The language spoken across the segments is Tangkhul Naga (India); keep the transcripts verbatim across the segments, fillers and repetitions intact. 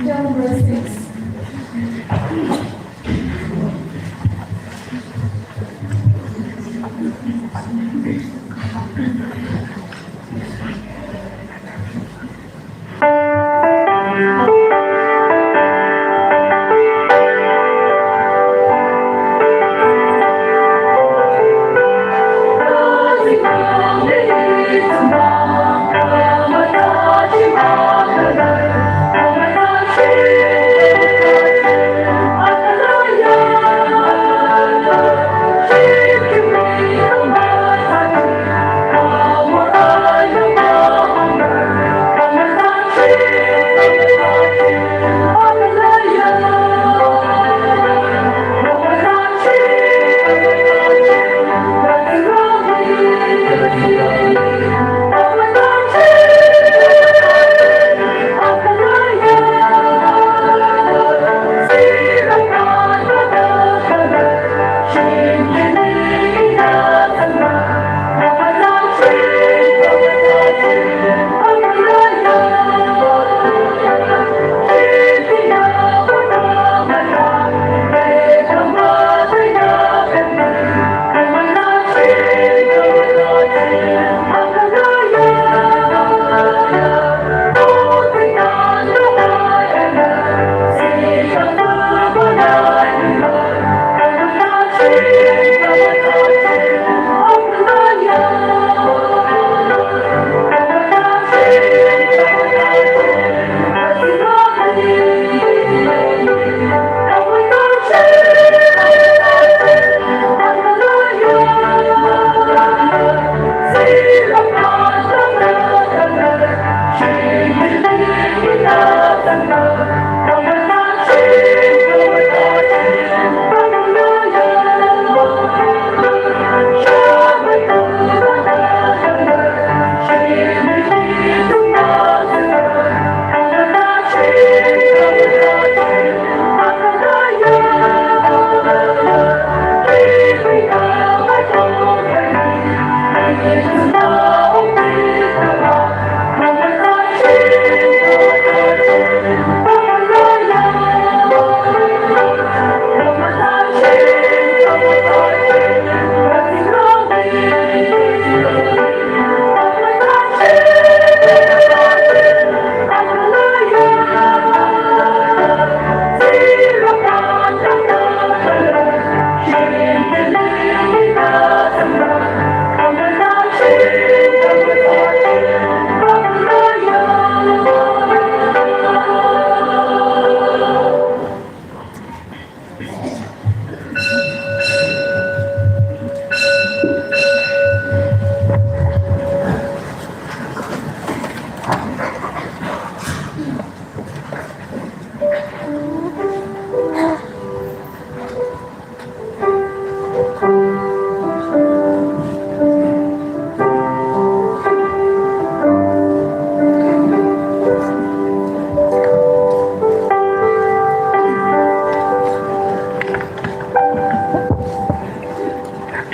Number six.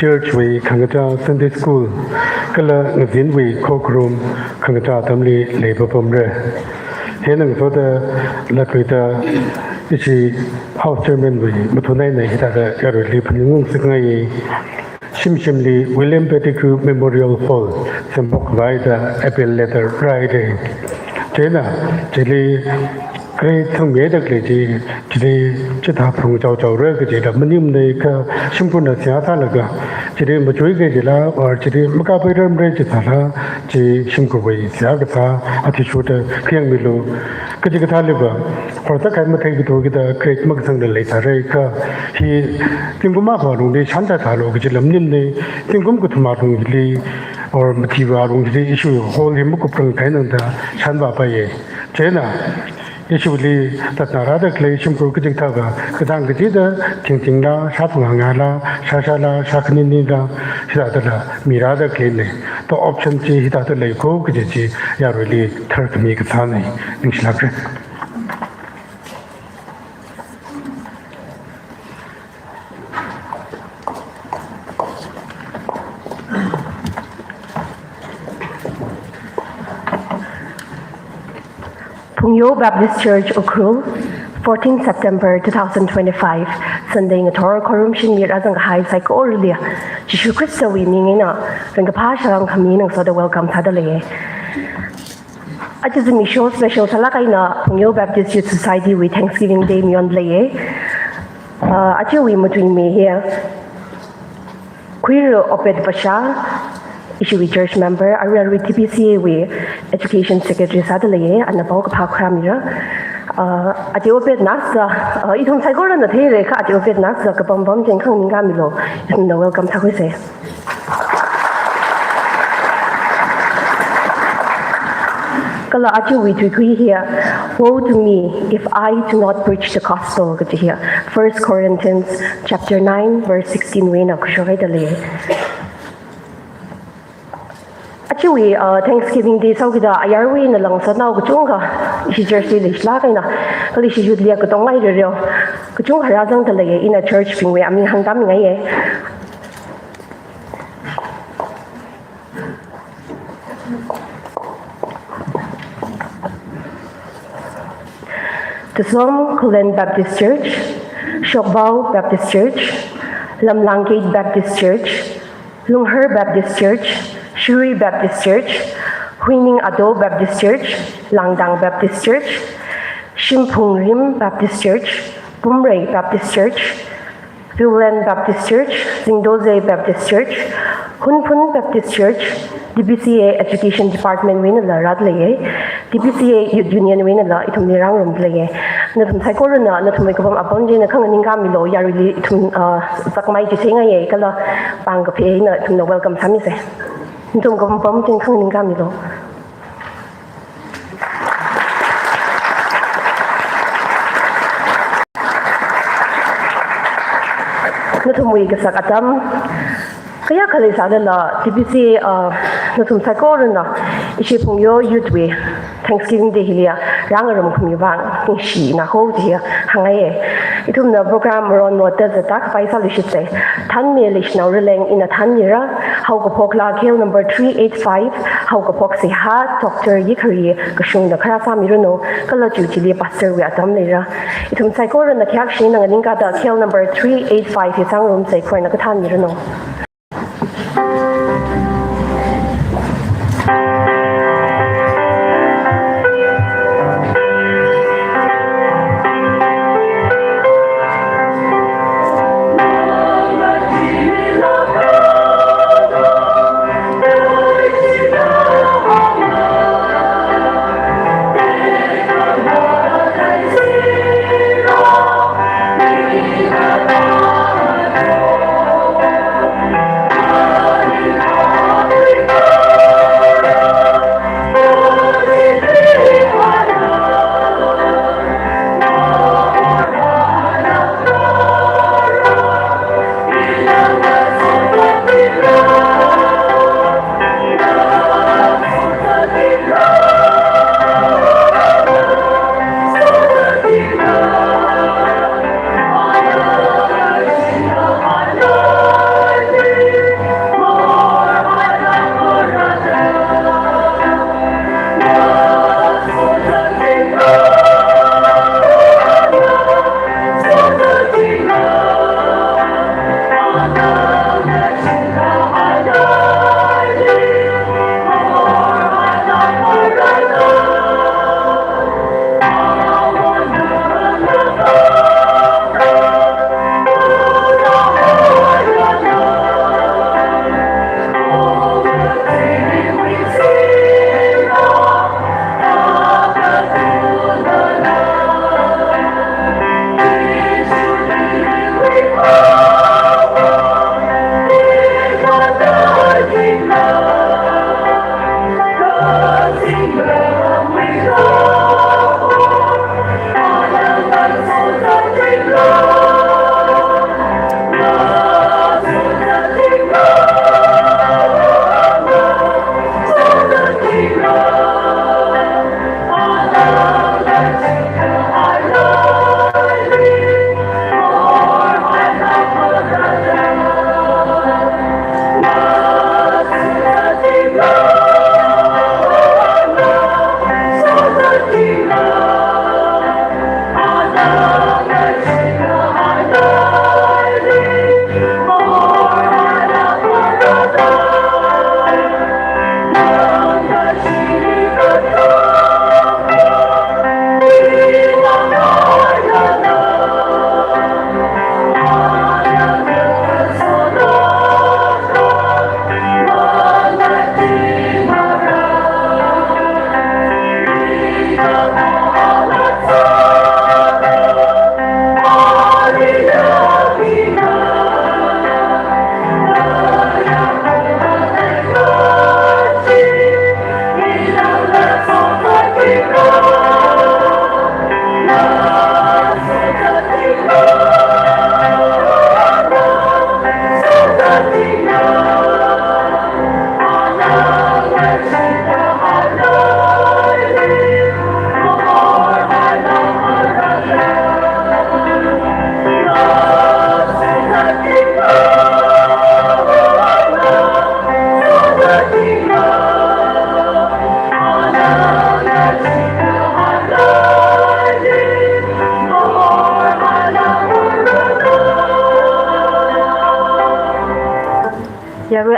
Church wui khangachā Sunday School, kala ngazinwui khokharum khangachā atamli leipapamra. Hina ngasoda latluida ishi House Chairman wui mathun eina hithāda yaruili phaningung ngarumngasakngai. Shimshimli William Pettigrew Memorial Hall semphok khavai da appeal letter rāhaira. Chieina chili grade thangmeida khalei chi, chili chithā phalung chaochaora kajila maningmana, kha shimkhurna seihā sālaga, chili machuiga jila, or chili makāpairarmara jisāla, chi shimkhurwui seihā kasā athishurda khayangmilu. Kachikathāliva, horsākahai matheikida grade makasangla leisāra, kha hi zingkum akha alungli shānchithālu kajila maningmana, zingkum kathum alungli, or mathiva alungli ishi hall hi makuprang kahaina da shānvāpaiya. Chieina ishili tatnarāda khalei shimkhur kachikathāva, katang kachida, thingthingla, shāphangā ngala, shāshāla, shākhaninila, hithādala mirāda khaleina. To option chi hithāda leiko kaji chi yaruili tharkhami kasāna. Ningshilākra. Phungyo Baptist Church Ukhrul, fourteen September two thousand twenty-five, Sunday ngathor khorumshin mi rāzang kahai saikorali, Jishu Khristawui ming eina ringkaphā salam khami ngasoda welcome sāda leiye. Aja zimiksho special sālāk eina Phungyo Baptist Youth Society wui Thanksgiving Day mayonda leiye. Uh, ajawui matuimi hi Khuira Obed Vasha, ishiwui church member, arui arui T B C A wui education secretary sāda leiye, ana paokaphā khuirāmira. Uh, Ate Obed na sā, uh, ithum saikorana theira kha Ate Obed na sā, kapam pam chieina khanganingkāmilu, ithumna welcome sākhuisa. Kala ajawui tuikhui hi, "Woe to me if I do not preach the gospel," kaji hi, First Corinthians chapter nine, verse sixteen wui eina khuishokhaida lei. Ajawui, uh, Thanksgiving Day sāhaokida ayarwui eina langsānao kachungkha ishi church li leishilāk eina, kala ishi youth li katonga rereo kachungkha rāzangda leiye, ina church bingwui aming hāngtāmingaiye. Tesom Khullen Baptist Church, Shokbau Baptist Church, Lamlang Gate Baptist Church, Lunghar Baptist Church, Shirui Baptist Church, Huining Ado Baptist Church, Langdang Baptist Church, Shimphungrim Baptist Church, Pumrei Baptist Church, Viewland Baptist Church, Zingdozei Baptist Church, Hunphun Baptist Church, T B C A Education Department wui einala rāda leiye, T B C A Youth Union wui einala ithumli rāngarumda leiye. Nathum saikorana nathumwui kapam apam chieina khanganingkāmilu, yaruili ithum, uh, sakmai chitheingaiye, kala pāng kaphā eina ithumna welcome sāmisa. Nathum kapam pam chieina khanganingkāmilu. Nathumwui kasak atam kayākha leisālala, T B C A, uh, nathum saikorana ishi Phungyo Youth wui Thanksgiving Day hili rāngarum khami vang ningshina ho kaji hi hāngngaiye. Ithumna program ron ron da zata kapai sāluishitsa. Thanmi leishinao raleng ina thanmira, haokaphokla K L number three eight five, haokaphok seihā Doctor Yikhari Kashungna kharā sāmiranu, kala chiwui chili pastor wui atam leira. Ithum saikorana khayākha shina nganingkāda K L number three eight five hi zangrumsa, khorna kathanmiranu.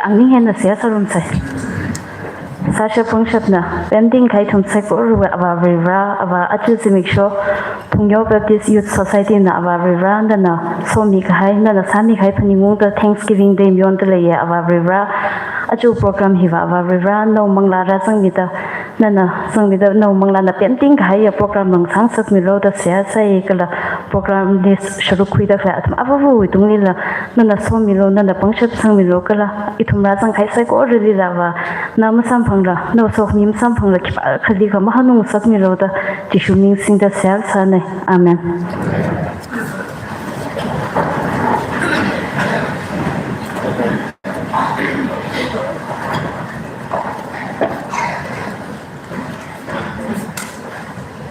Aning hina seihā sārumsa. Sāshap pangshapna pemting kahai ithum saikorawui Avā Varivara, Avā aja zimiksho Phungyo Baptist Youth Society na Avā Varivara, nana somi kahai, nana sāmi kahai phaningungda Thanksgiving Day mayonda leiya Avā Varivara. Aja program hiva Avā Varivara, nawui manglā rāzangmida, nana zangmida, nawui manglāna pemting kahaiya program mang sāngasakmilu da seihā sāi kala program li sharuk khuida khalei athum avāvawui tunglila nana somilu, nana pangshap sangmilu kala ithum rāzang kahai saikoralila va, na masamphangra, nawui sokhami masamphangra, khipākhali kha mahanung ngasakmilu da Jishu ming singda seihā sāna. Amen.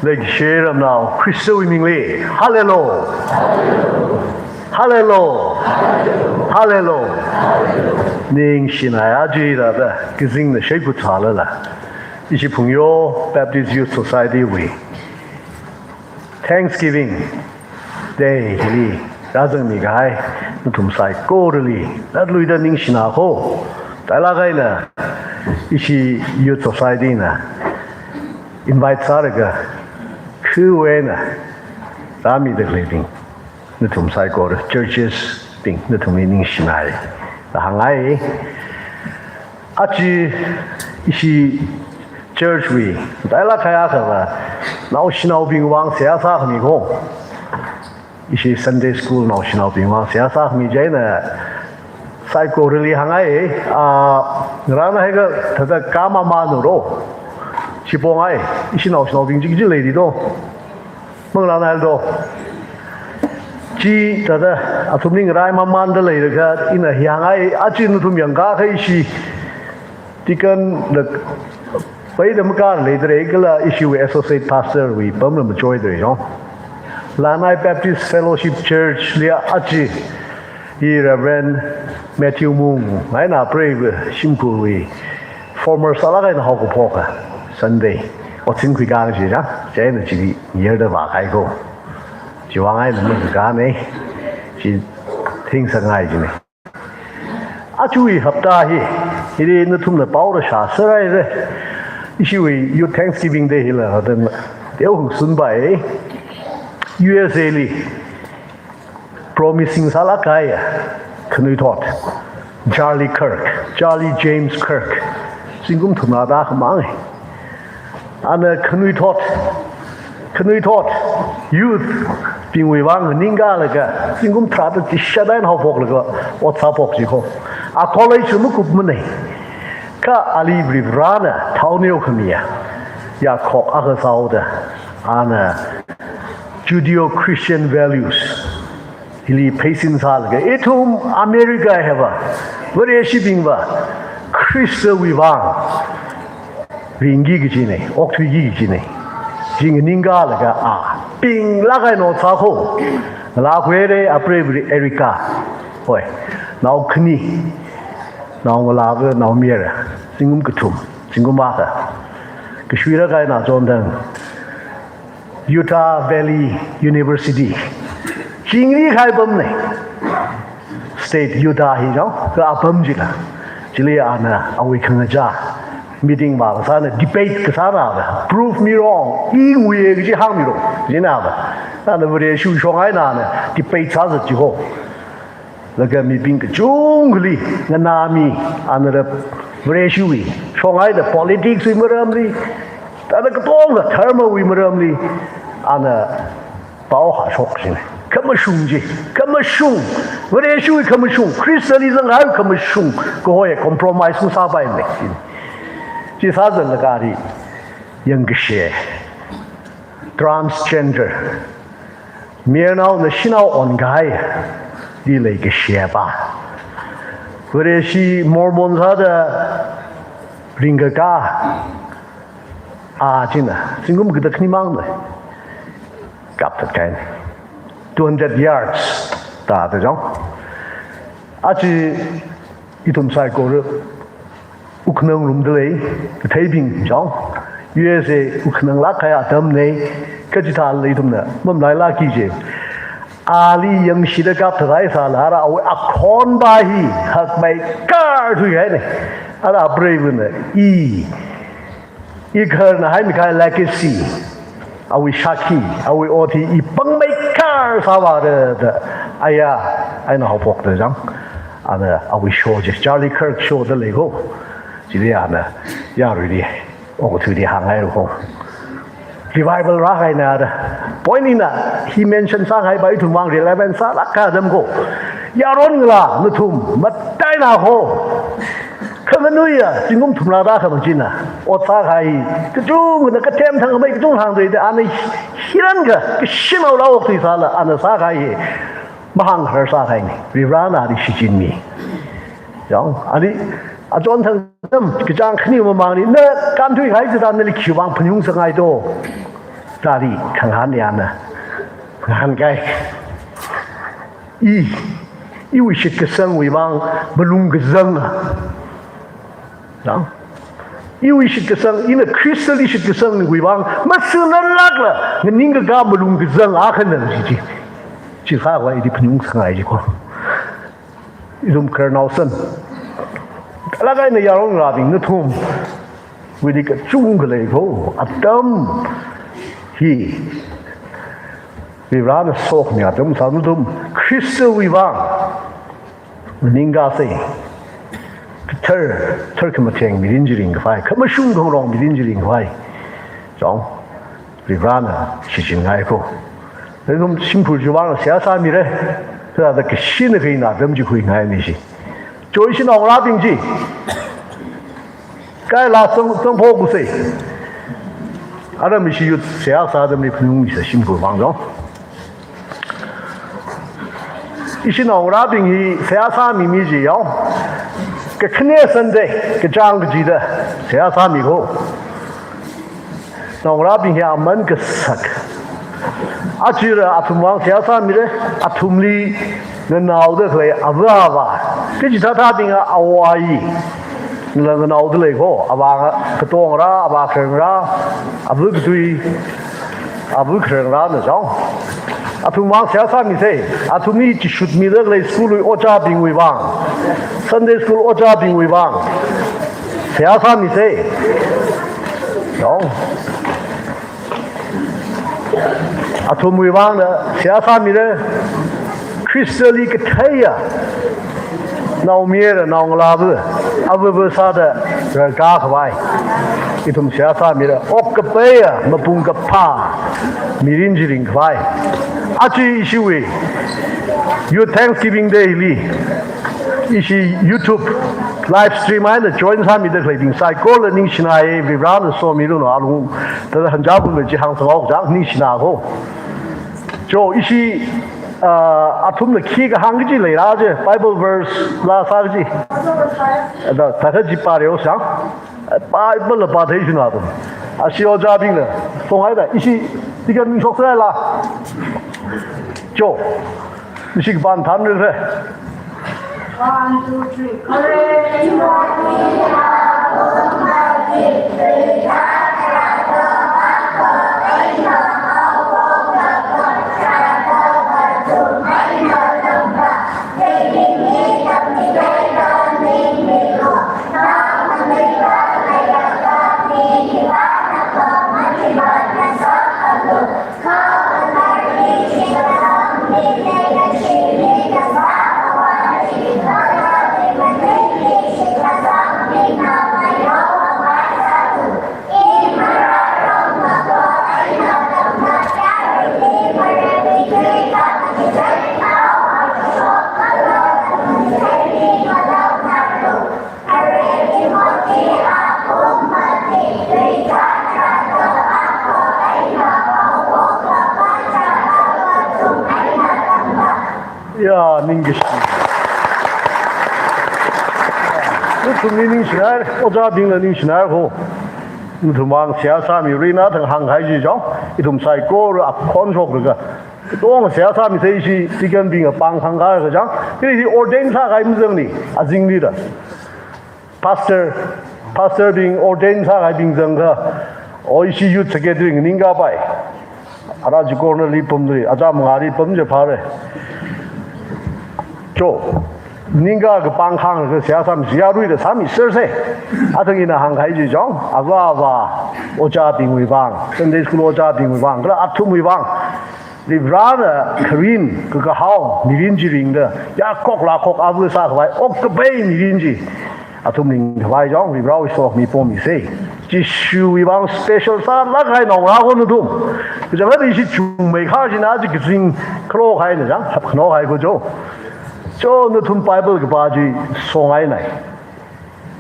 Leikashi Ramnao Khristawui mingli. Hallelujah. Hallelujah. Hallelujah. Ningshinaya jida da kazingna shaiku thalala, ishi Phungyo Baptist Youth Society wui Thanksgiving Day hili rāzangmi kahai nathum saikorali latluida ningshina ko. Tailāk eina ishi Youth Society na invite sālaga khuiwui eina rāmida khaleibing, nathum saikora churches bing nathumli ningshinai da hāngngai. Aja ishi church wui tailāk kahai akhava naoshinaobing vang seihā sākhami ko. Ishi Sunday school naoshinaobing vang seihā sākhami chieina saikorali hāngngai. Ah, ngarāna haikha thāda kamamanuro. Chipongai, ishi naoshinaobing chikchi leiri do. Manglānailo. Chithāda athumli ngarai mamanda leilakha ina hi hāngngai, aja nathum yangkakha ishi deacon da paida makar leidalei kala ishiwui associate pastor wui pamla machoidalei jong. Lanai Baptist Fellowship Church li aja hi Reverend Matthew Mung, ngaina preiva shimkhurwui former sālāk eina haokaphoka Sunday otsin khuikang chi ja, chieina chili ngayarda vākahai ko. Chiwui vang eina makakane, chi thing sāngai jine. Ajawui hapta hi, hili nathumna paora shāsāraire. Ishiwui Youth Thanksgiving Day hila hadan teo hungsunpai. U S A li promising sālāk kahaiya khanuithot, Charlie Kirk, Charlie James Kirk, zingkum thumrāda khamang. Ana khanuithot, khanuithot, youth bingwui vang ningkalaga zingkum tharāda chishat eina haophoklaga ot sāphok chi ko. A college makupmanei. Kha ali Varivarana thao neokhamiya yakhok akha sāhaoda, ana Judeo-Christian values hili pheisin sālaga, ithum America hiva Vareshibingva Khristawui vang ringki kajinei, okthuiki kajinei. Chi nganingkalaga a pinglāk eina ot sā ko. Ngalā khuire, apreiva Erica. Hoi, nao khani, naongalāva naomayara, zingkum kathum, zingkum akha. Kashuira kaina chonthang Utah Valley University. Chingri kahai apamnei. State Utah hi jong, kha apam chila. Chili ana awui khangachā meeting vākasāna, debate kasānava, prove me wrong, I nguiye kaji hāngmiro, jinava. Ana Vareshi shong eina ana debate sāzat chi ko. Laga mibing kachungkhali nganāmi, ana Vareshiwui shong eina politics wui maramli, thāda katonga dharmawui maramli, ana pao hāshok jine. Khamashung chi, khamashung, Vareshiwui khamashung, Khristali zanghai khamashung, kahoiya compromise masāpaimei. Chi sāzatlaga ari yangkashe, transgender, mayarnaona shanao onkahaili leikasheva, Vareshi Mormon sāda ringkakā, a china zingkum kathā khanimangna kapthat kahaina. Two hundred yards tāda jong. Aja ithum saikora wukkhanang ngarumda lei, katheibing jong. U S A wukkhananglāk kahai atamnei, kachithāla ithumna mamalailāki je. ali yangshida kaptharai sāla, ara awui akhon pa hi hakmeikar thuihaina. Ara apreivana i, i kharna haimikahai legacy, awui shākhi, awui ot hi i pangmeikar sāvāra da, aya, eina haophokta chang. Ana awui show chi, Charlie Kirk show da lei ko. Chili ana yaruili okathuili hānghai ko. Revival rākahaina da. Point eina hi mention sākahai pa ithumwui vang relevant sālāk kahai atam ko. Yaron ngalā nathum mataina ko. Khanganuiya zingkum thumrāda khamang china ot sākahai, kachungkhana kathem thangkhamei kachung hāngdalei da, ana hi, hi rāngakha kashinao rāokthui sāla ana sākahai hi mahāngrar sākahaina. Varivarana ali shichinmi. Chang, ali achon thang tam kachāng khani mamangli na kānthuikahai chitharan nali khiwui vang phaningungsangngai to. Tali khangahān yana ngahānkai. I, iwui shitkasangwui vang malung kazanga. Chang, iwui shitkasang, ina Khristali shitkasangwui vang masinanlākla nganingkaka malung kazang akhana chi chi. Chikha khavai ili phaningungsangngai chi ko. Ithum khararnaosan. Talak eina yaron ngalābing nathumwuili kachungkha lei ko. Atam hi Varivarana sokhami atam sā, nathum Khristawui vang nganingkasei. Thar, thar khamatheng mirin chi ringkhavai, khamashung khangarong mirin chi ringkhavai. Chang, Varivarana shichinngai ko. Nathum shimkhur chiwui vang seihā sāmira. Thāda kashina khaina atam chi khuingaina chi. Choi, ishi naongarābing chi kaila zang, zangphok kusei. Ara mi ishi youth seihā sā atamli phaningungmisa shimkhurwui vang chang. Ishi naongarābing hi seihā sāmimi chi yao. Kakhane Sunday, kachāng kachida seihā sāmi ko. Naongarābing hi aman kasak. Aja ira athumwui vang seihā sāmira, athumli nganaoda khalei ava avā. Kachithāthābingva ava ayi la nganaoda lei ko, avā katongarā, avā kharangarā, ava katui, ava kharangarāna chang. Athumwui vang seihā sāmisei, athumli chishutmida khalei school wui ojābingwui vang, Sunday school ojābingwui vang seihā sāmisei. Chang. Athumwui vangla seihā sāmira, Khristali katheiya naomayara naongalāva, avava sāda rarkā khavai ithum seihā sāmira, okkapaiya mapung kaphā mirin chi ringkhavai. Aja ishiwui Youth Thanksgiving Day li ishi YouTube live stream eina join sāmida khaleibing saikorali ningshinai, Varivarana somiranu, alung thāda hanjakum le chi hāngsanghaoka chang, ningshina ko. Cho, ishi, ah, athumna khi kahāng kaji leira chi, Bible verse la sā kaji. Ada, thāda chi pāreosang. Bible la pātheishina athum. Ashi ojābingna songhaida, ishi deacon ming shoksa la. Cho, ishi kapān thanrira. One, two, three. Ya, ningkashi. Nathumli ningshinai, ojābingla ningshinai ko. Nathumwui vang seihā sāmi, Rina thang hāngkahai chi chang, ithum saikora akhon shoklaga katonga seihā sāmisei, ishi deacon bingva pāng thangkālaga chang, kili hi ordain sākahai mazangli, azingli da. Pastor, pastor bing ordain sākahaibing zangakha, o ishi youth secretary nganingkapai. Ara chi corner li pamli, aja mangāli pam chi phāra. Cho, ningkakapang khanglaga seihā sāmi, seihā ruida sāmisersa. Athang ina hāngkahai chi chong, avā avā, ojābingwui vang, Sunday school ojābingwui vang, kala athumwui vang. Varivarana kharing, kakahao, mirin chi ringda, yakhok lakhok ava sākhavai, okkapai mirin chi athum ringkhavai chong, Varivarawui sokhami pomisa. Jishuwui vang special sālāk kahai naongarā ko nathum. Kachangkhat ishi chungmeikha china chi kazing khalo kahaina chang, hapkhano kahai ko cho. Cho nathum Bible kapā chi songaina.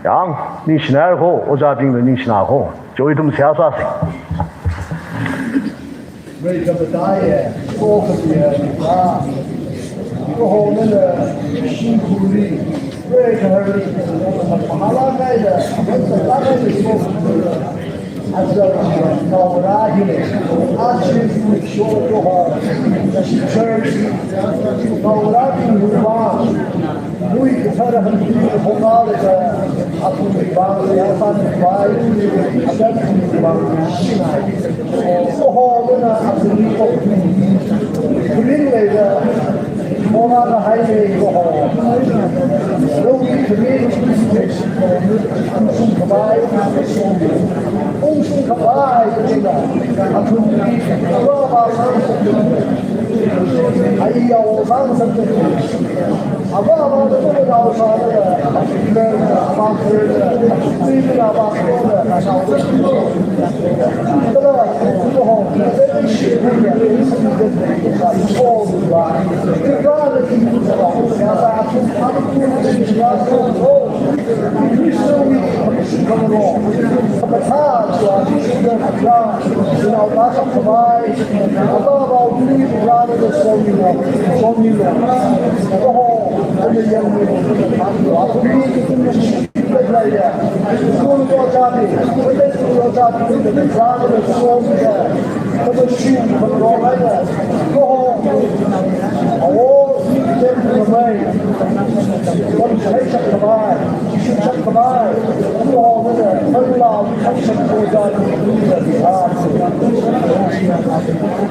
Yang, ningshina ko, ojābingna ningshina ko. Cho ithum seihā sāsa. Rei kamataiya, sokhamiya, ya. Proho nana, shimkhurli, rei kaharli, mahalā kaida, aman talā kaida sokhamiya. Aja naongarā hili, aja sho Proho, church, naongarābingwui vang, nui kathara hangli hongalaga, athumwui vang, yāpan vai, athumwui vang, shinai. Proho nana athumli okathui, kharing leida, hongkahai Proho. Proho kharing, ungshungkhavai, ungshungkhavai, athumli, avā avā sāngasak, ai yao sāngasak. Avā avāna nao sāda, avā avāna, avā avāna,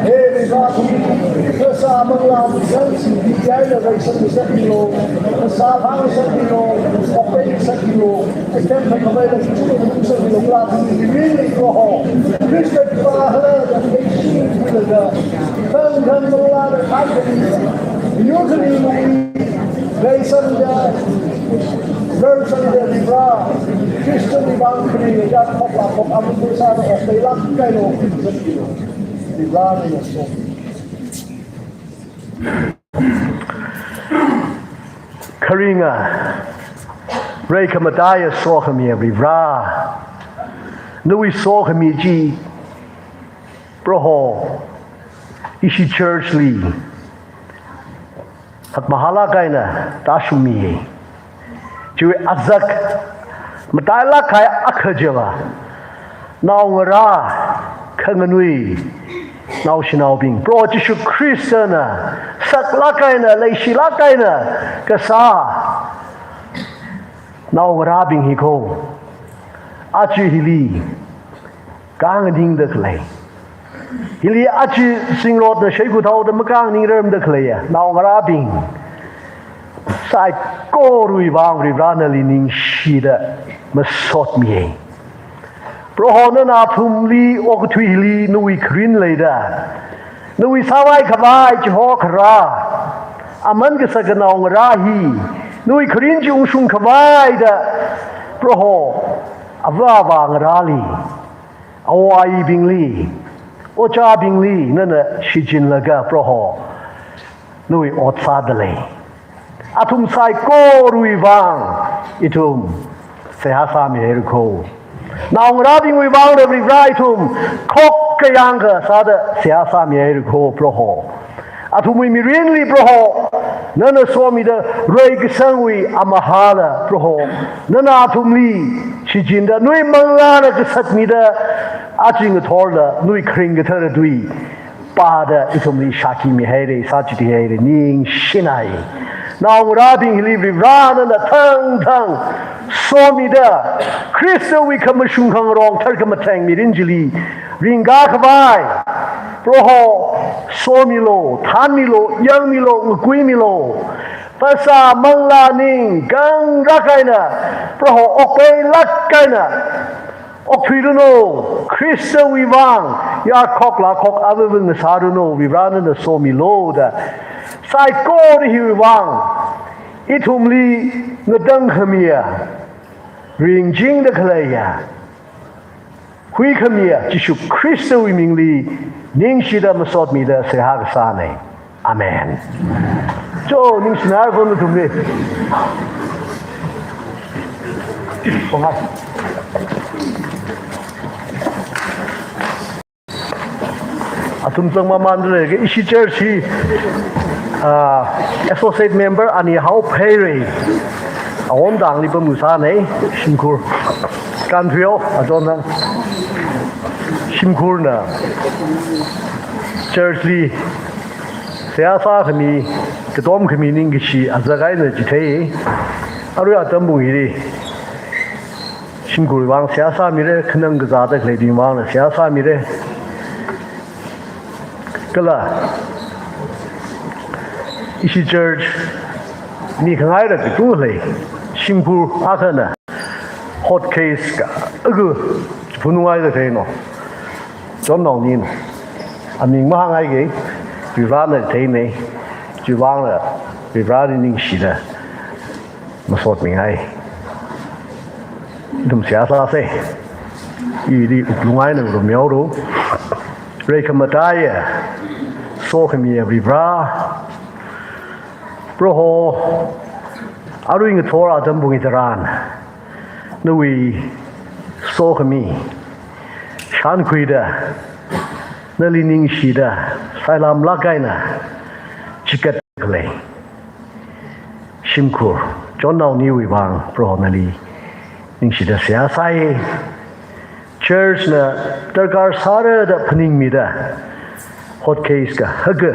He Varivarā, kasā manglā mizang singdi yaila reisang ngasakmilu, kasā phāngasakmilu, okpai ngasakmilu, atam thākhavai la kichung ngasakmilu, kala athumwui mirinli Proho, Khrista pākhala da leishingkhuilaga, khangathang manglāna khangathang, yur khani lungli, reisangda, reisangda Varivarā, Khristawui vang kharing yakhok lakhok ava sāda okpailāk kahai lo, Varivarā nana so. Kharinga, rei kamataiya sokhamiya Varivarā. Nawui sokhami chi, Proho, ishi church li, hakmahālāk eina tāshungmiya. Chiwui azak, matailāk kahai akha chiva, naongarā, khanganui, naoshinaobing, Proho Jishu Khristana saklāk eina, leishilāk eina kasā naongarābing hi ko. Aja hili, khanganingda khalei. Hili aja zingrotna sheikuthaoda makhanganingrarmada khaleiya naongarābing saikorawui vang Varivarā nali ningshida masotmiya. Proho nana athumli okathui hili nawui kharing leida, nawui sāvai khavai chihokharā, aman kasā naongarā hi, nawui kharing chi ungshungkhavai da, Proho, avā avā ngarāli, awo ayibingli, ojābingli nana shichinlaga Proho, nawui ot sāda lei. Athum saikorawui vang ithum seihā sāmihaira ko. Naongarābingwui vang da Varivarā ithum khokkha yangkha sāda seihā sāmihaira ko Proho. Athumwui mirinli Proho, nana somida reikasangwui amahāla Proho, nana athumli shichinda nawui manglāna kasatmida, aja ngathorda nawui kharing kathara tui pāda ithumli shākhuimihaira, sāchitheihaira, ningshinai. Naongarābing hili Varivarā nana thangthang somida, Khristawui khamashung khangarong tharkhamatheng mirin chili ringkakhavai, Proho, somilu, thanmilu, yangmilu, ngakuimilu. Phasā manglā ning khangarak eina, Proho okpeilāk eina okthuiranu, Khristawui vang yarkhok lākhok avāva ngasāranu, Varivarā nana somilu da. Saikora hiwui vang, ithumli ngatangkhamiya, ringchingda khaleiya, huikhamiya Jishu Khristawui mingli ningshida masotmida seihā kasāna. Amen. Cho, ningshina ko nathumli. Athum zangmamānda leiga, ishi church hi, ah, associate member ani haopheira. Awon dangli pamngasāna, shimkhur. Kanthuiyo, adon nang. Shimkhurna church li seihā sākhami, katomkhami ningkashi azak eina chithei. Arui atam pung hili shimkhurwui vang seihā sāmira, khanang kazāda khaleibing vangla seihā sāmira. Kala ishi church mi khangaira katung lei, shimkhur akhana hot case ka, agu phunungai da theino. Chonnaonina. Aming mahāngai ge, Varivarāna theina, chiwui vangla Varivarāli ningshida masotmingai. Ithum seihā sāsa. Ili wuklung eina ngarummihaolu. Reikhamataiya, sokhamiya Varivarā. Proho, arui ngathor atam pung hitharan, nawui sokhami shānkhuida, nali ningshida, sailamlāk eina chikat khalei shimkhur, chonnaoniwui vang, Proho nali ningshida seihā sāi. Church na darkar sāra da phaningmida, hot case kahaka